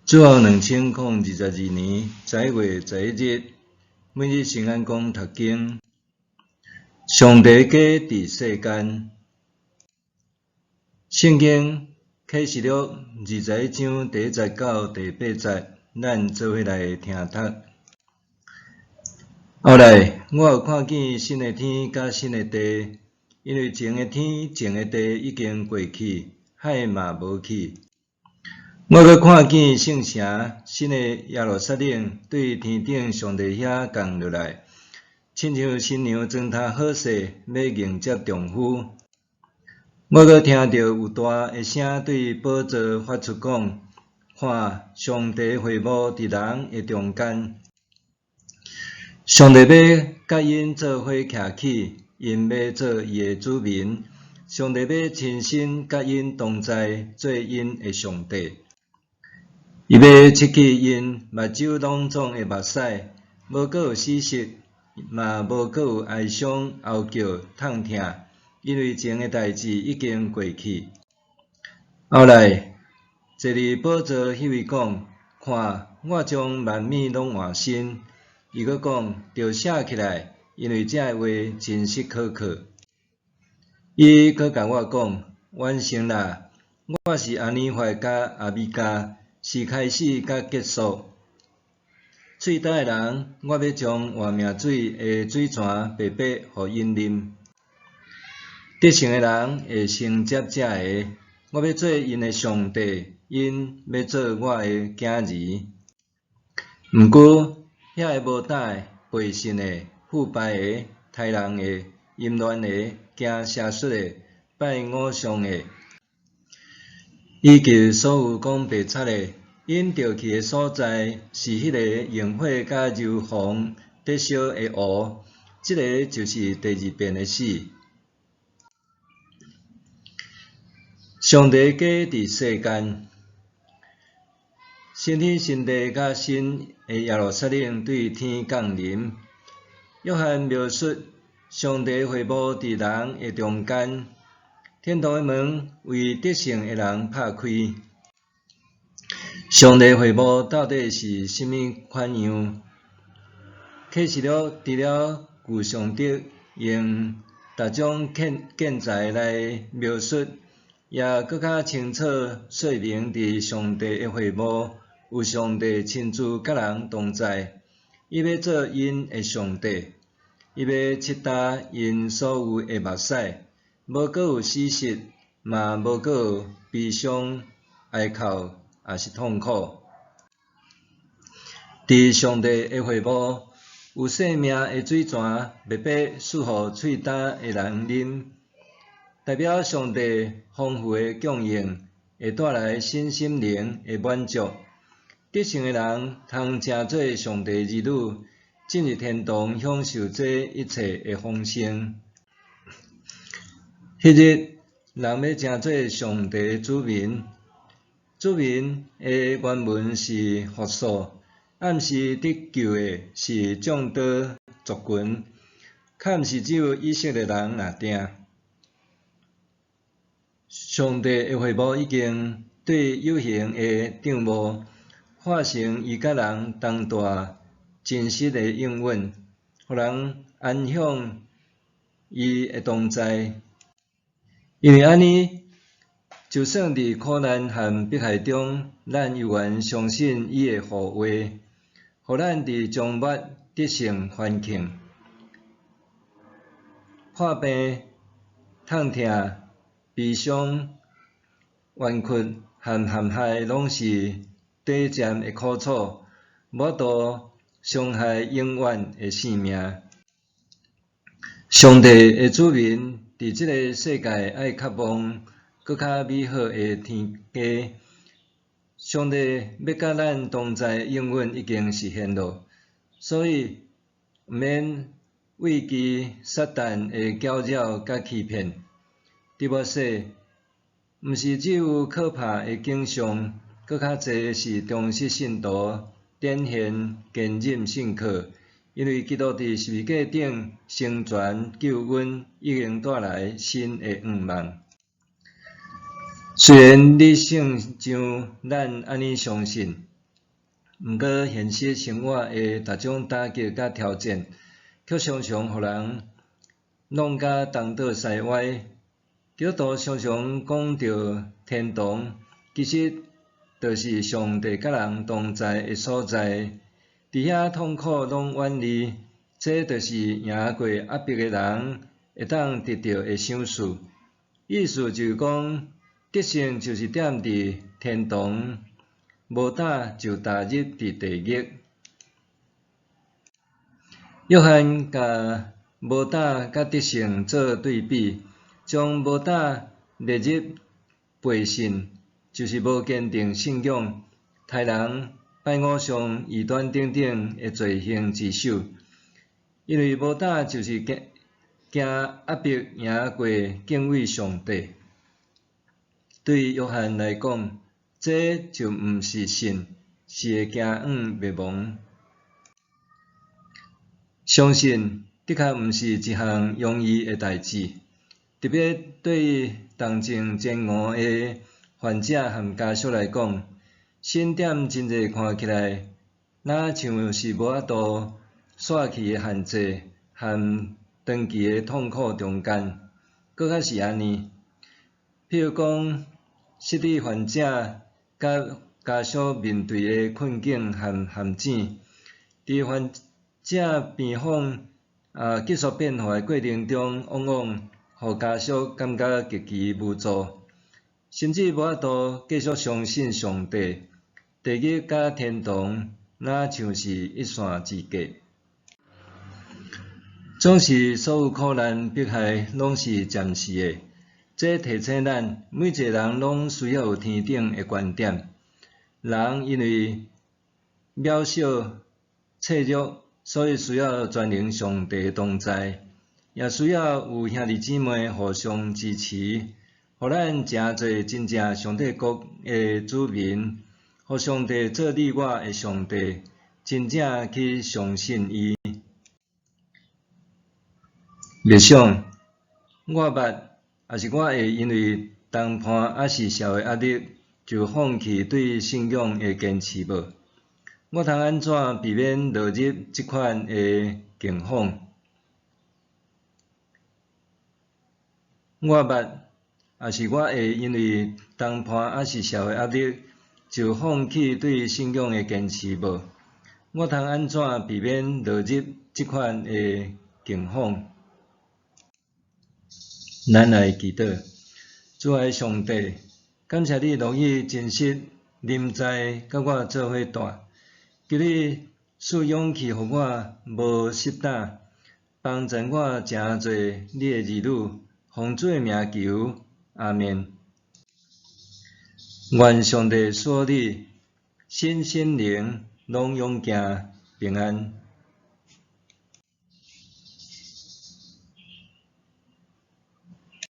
主後2022年11月11日，每日聖安講讀經。上帝家佇世間，聖經啟示錄21章第1節到第8節，咱做伙來聽讀。後來，我又看見新的天佮新的地，因為前的天、前的地已經過去，海嘛無去。我閣看見聖城新的耶路撒冷對天頂上帝遐降落來，親像新娘妝呾好勢，欲迎接丈夫。我閣聽著有大的聲對寶座發出講：看，上帝會幕佇人的中間，上帝欲佮𪜶做伙徛起，𪜶欲做伊的子民，上帝欲親身佮𪜶同在，做𪜶的上帝。伊欲拭去𪜶目睭攏總的目屎，無閣有死屍，嘛無閣有哀傷、哀叫、痛疼，因為前的代誌已經過去。後來，坐佇寶座彼位講：看，我將萬物攏換新。伊閣講：著寫起來，因為這話真實可靠。伊閣共我講：完成啦！我是阿爾法佮阿米迦，是開始佮結束。喙焦的人，我欲將活命水的水泉白白予𪜶啉。得勝的人會承接這个，我欲做𪜶的上帝，𪜶欲做我的囝兒。毋過，遐个無膽的、背信的、腐敗的、刣人的、淫亂的、行邪術的、拜偶像的，以及所有講白賊的，𪜶著去的所在是彼个用火佮硫磺佇燒的湖，這个就是第二遍的死。上帝家佇世間，新天新地佮新的耶路撒冷對天降臨。約翰描述上帝會幕佇人的中間，天堂的門為得勝的人拍開。上帝會幕到底是啥物款樣？啟示錄除了具象的用逐種建材來描述，也閣較清楚說明佇上帝的會幕有上帝親自佮人同在，伊欲做𪜶的上帝，伊欲拭乾𪜶所有的目屎，無閣有死屍，嘛無閣有悲傷、哀哭，抑是痛苦。佇上帝的會幕，有生命的水泉，白白賜予喙焦的人啉，代表上帝豐富的供應，會帶來身心靈的滿足。得勝的人通成做上帝兒女，進入天堂享受這一切的豐盛。彼日，人欲成做上帝的子民。子民的原文是複數，暗示得救的是眾多族群，較毋是只有以色列人爾定。上帝的會幕已經對有形的帳幕化成伊佮人同住真實的應允，予人安享伊的同在。因為按呢，就算佇苦難和迫害中，咱猶原相信伊的呼話，予咱佇終末得勝歡慶。破病、痛疼、悲傷、冤屈和陷害，攏是短暫的苦楚，無法度傷害永遠的性命。上帝的子民佇這个世界愛渴望閣較美好的天家。上帝欲佮咱同在應允已經實現了，所以毋免畏懼撒旦的攪擾佮欺騙。佇末世，毋是只有可怕的景象，閣較濟是忠實信徒展現堅忍信靠，因為基督佇十字架頂成全救恩，已經帶來新的願望。雖然佇聖像咱按呢相信，毋過現實生活的逐種打擊佮挑戰，卻常常予人弄甲東倒西歪。基督徒常常講著天堂，其實就是上帝佮人同在的所在，佇遐痛苦攏遠離，這就是贏過壓迫的人會當得著的賞賜。意思就是講，得勝就是踮佇天堂，無膽就踏入佇地獄。約翰共無膽佮得勝做對比，將無膽列入背信，就是無堅定信仰、刣人、拜偶像、異端等等的罪行之首。因為無膽就是驚驚壓迫贏過敬畏上帝。對約翰來講，這就毋是信，是會驚向滅亡。相信的確毋是一項容易的代誌，特別對重症煎熬的患者和家屬來講，信點真濟看起來，若像是無法度煞去的限制和長期的痛苦中間，閣較是按呢。譬如講，失智患者佮家屬面對的困境和陷阱，佇患者病況急速變化的過程中，往往予家屬感覺極其無助，甚至無法度繼續相信上帝。地獄佮天堂，若像是一線之隔。總是所有苦難迫害攏是暫時的，這提醒咱每一个人攏需要有天頂的觀點。人因為渺小脆弱，所以需要全能上帝同在，也需要有兄弟姊妹互相支持，予咱成做真正上帝國的子民，予上帝做你我的上帝，真正去相信伊。默想，我捌，抑是我會因為同伴抑是社會壓力，就放棄對信仰的堅持無？我通按怎避免落入這款的境況？我捌，抑是我會因為同伴抑是社會壓力，就放棄對信仰的堅持無？我通按怎避免落入這款的境況？咱來祈禱，主愛上帝，感謝你樂意真實臨在，佮我做伙蹛。求你賜勇氣予我無失膽，幫助我成做你的兒女，奉主的名求，阿們。願上帝賜予你身心靈攏勇健平安。